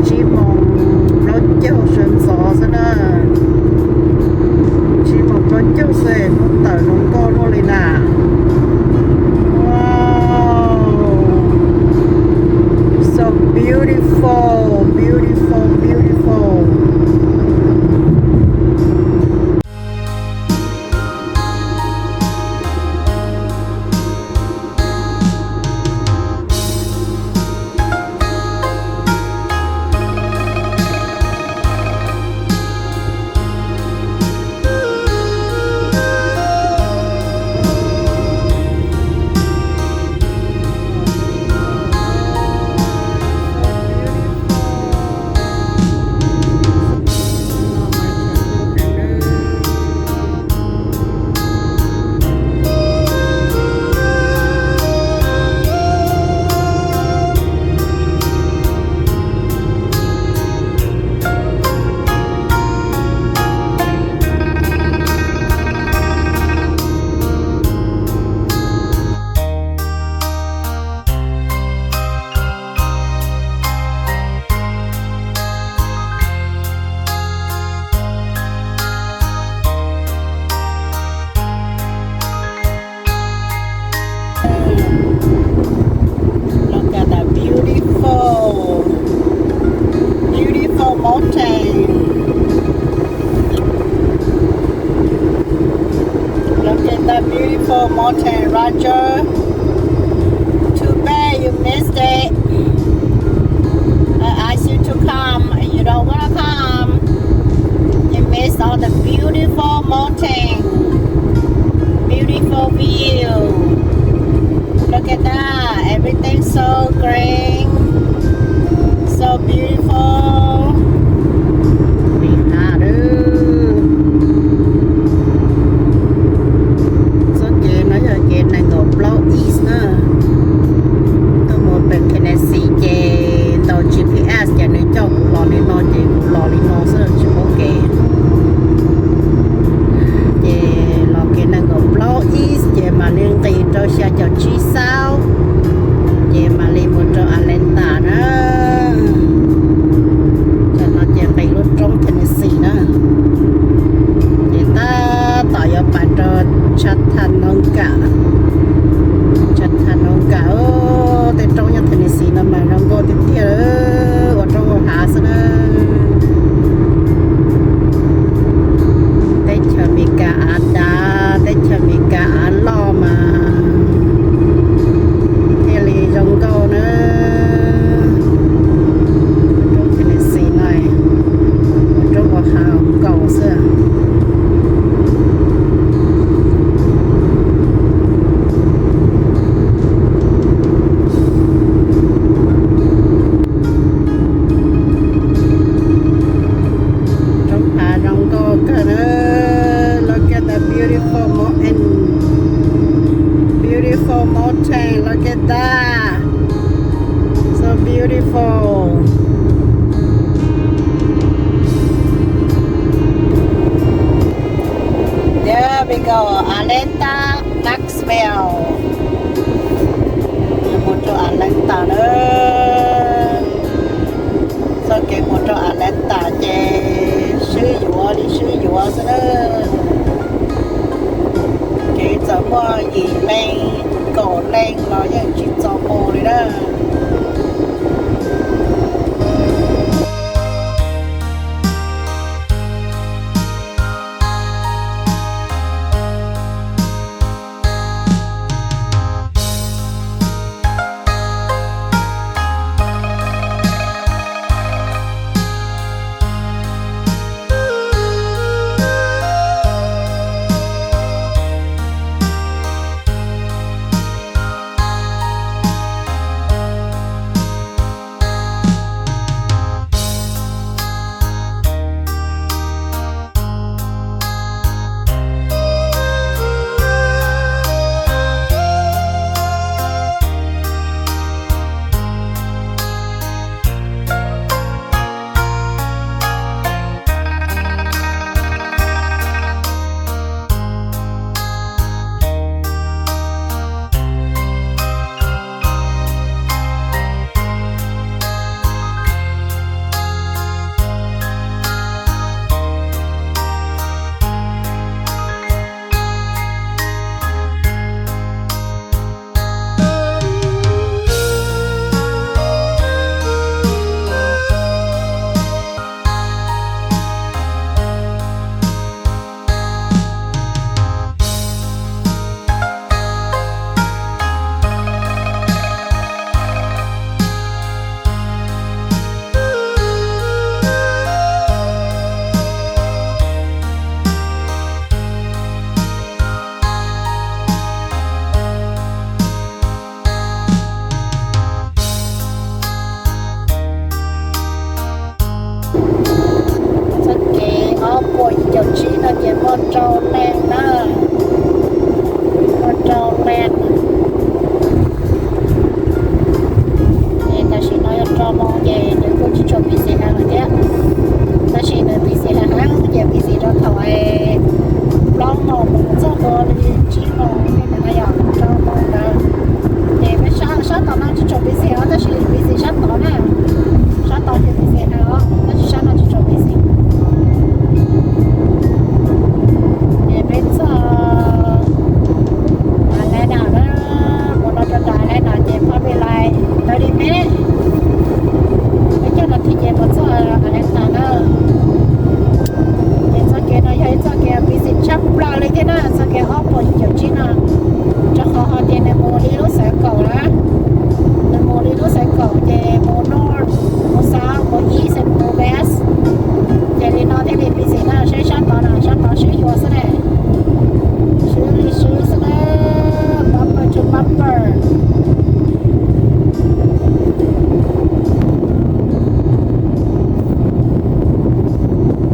Tsib moos plaub caug sawv ntxov xwb na. Tsib moos plaub caug xwb hnub tawm zoo nkauj luaj li na. Wow, so beautiful, beautiful, beautiful. Look at the beautiful, beautiful mountain. Look at the beautiful mountain, Roger. Too bad you missed it. I asked you to come, you don't wanna come. You miss all the beautiful mountain, beautiful view. Look at that, everything so green, so beautiful. Txoj kev no yog kev nees nkaum plaub east na. Tuaj mus pem Tennessee ces ntaus G P S ces nws coj kuv los li no ces kuv los li no xwb tsis paub kev. Ces los kev nees nkaum plaub east ces mam li nqis rau xya caum tsib south, ces mam li mus rau Atlanta na. Tam no ces nqis lub roob Tennessee na. Ces tab tom yuav pais rau Chattanooga. Chattanooga, tej roob nyob Tennessee no mas zoo nkauj tiag tiag, ua roob ua hav xwb na. Teb chaws Amelikas av dav, teb chaws Amelikas av loj mas thiaj li zoo nkauj na. Roob Tennessee no, roob ua hav nkaus xwb. Roob hav zoo nkauj kawg na. Look at the beautiful mountain. Beautiful mountain. Look at that. So beautiful. There we go. Atlanta, Knoxville. Mus rau Atlanta na. Txoj kev mus rau Atlanta ces swb yuav li swb yuav xwb na. Kev txawm muaj yim leej kaum leej los yeej tsis txaus mus li na. Ua rau leej na, ua rau leej. Es tam sim no yog rau moo ces nws kuj tsis tshua busy heev lawm thiab. Tab sis nws busy heev heev ces busy rau thaum plaub moos mus txog ntua li tsib moos tej ntawd no yog rau moo ntawd. Ces peb sab sab tom no tsis tshua busy os, tab sis busy sab tod na. Sab tod ces busy heev os, tab sis sab no tsis tshua busy. Ces peb txog Atlanta na, mus no rau tom Atlanta ces probably like thirty minutes. Peb caug nas this ces mus txog Atlanta na. Ces txoj kev no yog ib txoj kev busy tshaj plaws li thiab na, txoj kev ob puas yim caum tsib no, rau qhov hais tias nws mus li lub xeev kaum na, nws mus li lub xeev kaum ces mus north, mus south, mus east, mus west. Ces li no thiaj li busy na, seb sab tod na, sab tod swb yuav xwb ne, swb li swb xwb na, bumper to bumper.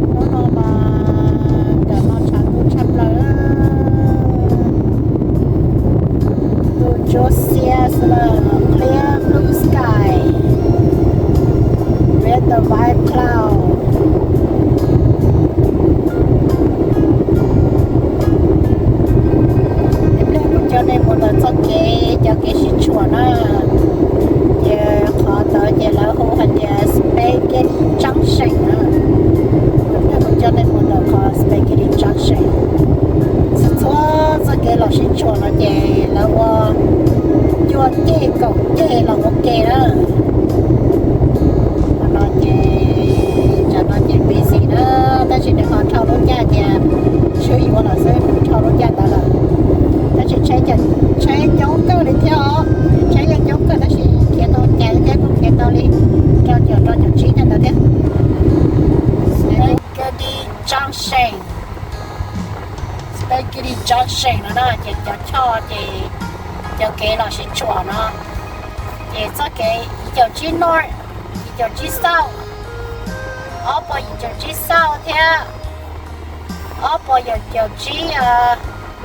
Hnub no mas nram no tshav ntuj tshaj plaws, ntuj ntsuab xiab xwb na, clear blue sky with the white cloud. Pliag kuv coj nej mus ntawm txoj kev, cov kev sib tshuam na, ces qhov ntawd ces lawv hu hais tias Spaghetti Junction na. Pliag kuv coj nej mus ntawm qhov Spaghetti Junction. Txhua txhua txoj kev los sib tshuam no ces lawv ua cuaj ceg kaum ceg los ua ke na. Qhov no ces, tsam no ces busy na, tab sis nws ho dhau lub caij tias swb yuav lawm xwb, dhau lub caij ntawd lawm. Tab sis tsheb, tsheb coob kawg li thiab os, tsheb yeej coob kawg tab sis khiav tau cas thiab, kuj khiav tau li rau caum rau caum tsib tej ntawd thiab. Spaghetti Junction, Spaghetti Junction no na ces cov choj ces cov kev los sib tshuam no. Ces txoj kev yim caum tsib north, yim caum tsib south, ob puas yim caum tsib south thiab ob puas yim caum tsib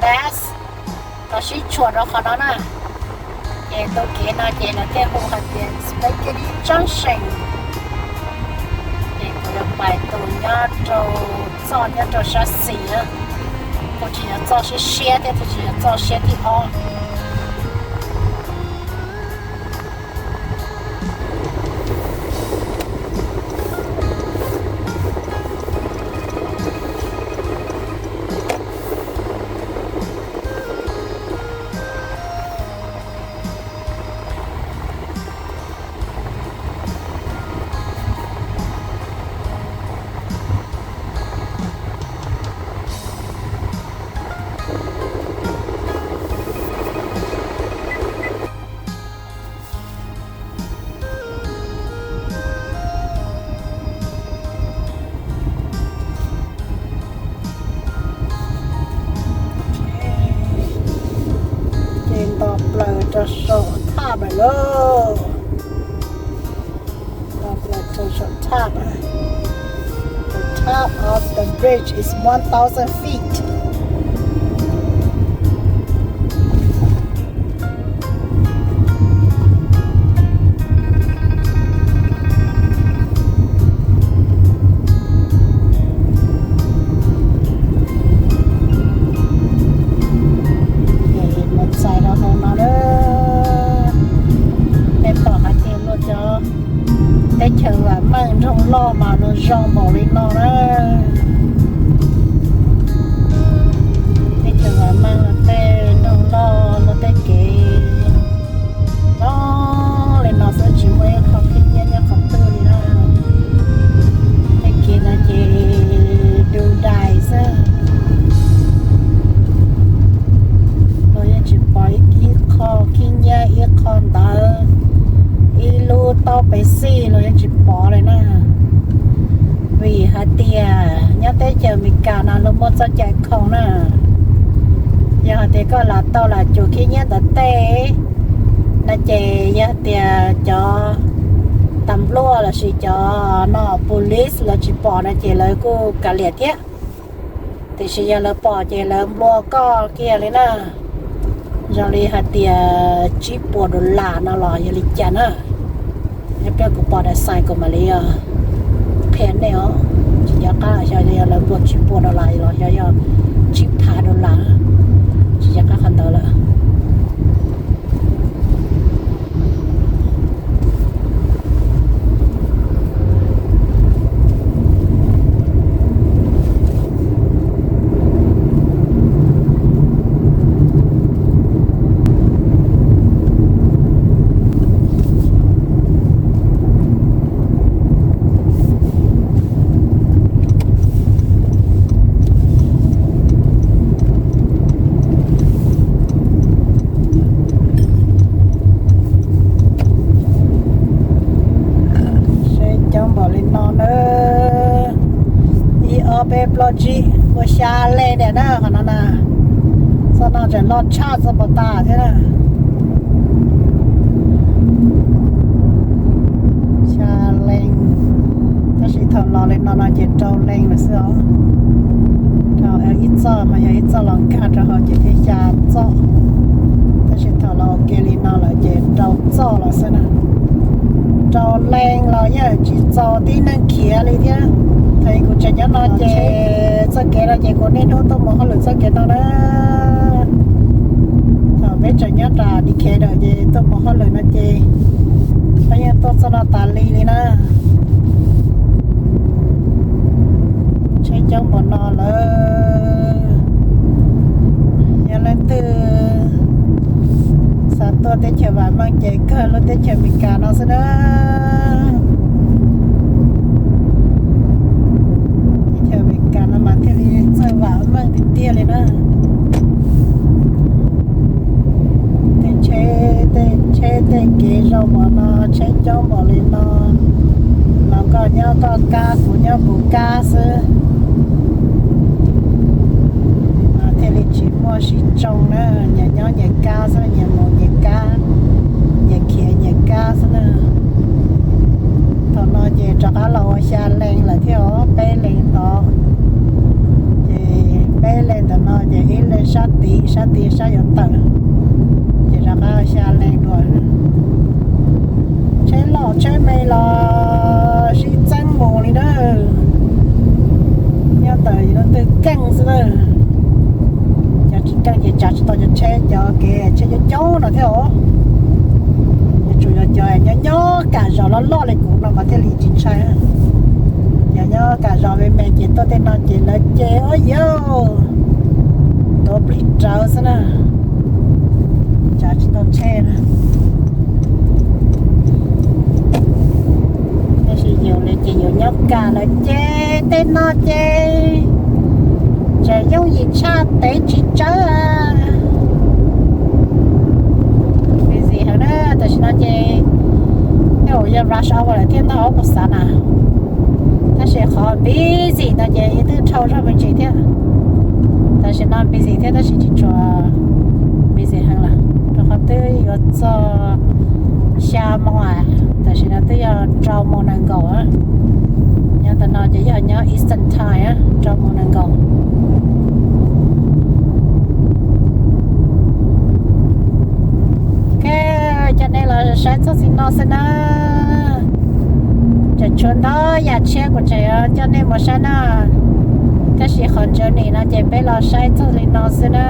west los sib tshuam rau qhov no na. Ces tus kev no ces lawv thiaj hu hais tias Spaghetti Junction. Ces kuv yuav pais tus nyob rau, txoj nyob rau sab xis na. Tus tsis yog txoj siab siab thiab, tus tsis yog txoj siab thib ob. Ces nto plaws rau saum thaj lawm lauj. Nto plaws rau saum thaj. The top of the bridge is one thousand feet. Mus txais rau hauv no na, nej pom hais tias luag cov teb chaws vam meej nroog loj mas luag zoo npaum li no na. Teb chaws vam meej luag tej nroog loj, luag tej kev zoo li no xwb, tsis muaj ib qho khib nyiab nyob qhov twg li na. Tej kev no ces du dais xwb. Luag yeej tsis pom ib qho khib nyiab, ib qho ntawv, ib lub taub pev xij los yeej tsis pom li na. Vim hais tias nyob teb chaws Amelikas no luag muaj txoj cai khoom na, yog hais tias koj lam tau lam cuam khib nyiab ntawd tej no ces yog tias cov tas npluaj lossis cov no police lawv tsis pom no ces lawv kuj kav liam thiab. Tiam sis yog lawv pom ces lawv nplua koj kiag li na. Zoo li hais tias tsib puas dollar no los yog li cas na? Nyob pliag kuv pom daim xais kuv mam li qhia nej os. Tsis nco qab xyov yog lawv nplua tsib puas dollar los xyov yog tsib phav dollar. Tsis nco qab qhov ntawd lawm. Seb coob npaum li no na. Ib ob peb plaub tsib ua xya leej tiag na qhov no na. Txoj no tseem loj tshaj txoj pov tas thiab na. Xya leej, tab sis thaum los li no no ces rau leej lawm xwb os. Rau ib txoj mas yog ib txoj los nkag rau hauv ces thiaj xya txoj. Tab sis thaum los ua ke li no lawm ces rau txoj lawm xwb na. Rau leej los yeej tsis txaus tib neeg khiav li thiab. Thaum kuv tseem nyob no ces txoj kev no ces kuv niaj hnub tuaj mus hauj lwm txoj kev no na. Thaum peb tseem nyob rau Decatur ces tuaj mus hauj lwm no ces peb yeej tuaj txoj no tas li li na. Tsheb coob npaum no lawm. Yog leej twg xav tuaj teb chaws vam meej ces kawg lub teb chaws Amelikas no xwb na. Teb chaws Amelikas no mas thiaj li txawj vam meej tiag tiag li na. Tej tsheb, tej tsheb tej kev zoo npaum no, tsheb coob npaum li no, los koj nyob koj kab, kuv nyob kuv kab xwb. Mas thiaj li tsis muaj sib tsoo na, nyias nyob nyias kab xwb, nyias mus nyias kab, nyias khiav nyias kab xwb na. Thaum no ces rov qab los ua xya leej lawm thiab os, peb leej tod. Ces peb leej ntawm no ces ib leej sab tid, sab tid sab yuav tawm, ces rov qab xya leej dua. Tsheb loj tsheb me los sib txeeb mus li na. Nyob ntawm yus leej twg keej xwb na. Cov tsis keej ces tsav tsis tau cov tsheb, cov kev tsheb coob coob no thiab os. Yuav tsum yog cov nyob nyob kam zos loj loj li kuv no mas thiaj li tsis ntshai. Cov nyob kam zos me me ces tuaj tej no ces lawv ces ua yog tuav plig rawv xwb na. Tsav tsis tau tsheb na. Tab sis yus li ces yus nyob kam lawv ces tej no ces tseem yooj yim tshaj tev tsis tsawb. Busy heev na, tam sim no ces tej zaum yog rush hour lawm thiab ntag os kuv xav na. Tab sis qhov busy no ces yeej twb dhau zog me ntsis thiab. Tam sim no busy thiab tab sis tsis tshua busy heev lawm, rau qhov twb yuav txog xya moo, tam sim no twb yog rau moo nees nkaum. Nyob ntawm no ces yog nyob Eastern Time, rau moo nees nkaum. Ok, coj nej los saib txoj xis no xwb na. Tseem tshuav ntau yam tshiab kuv tseem coj nej mus saib na. Tab sis qhov journey no ces peb los saib txoj li no xwb na.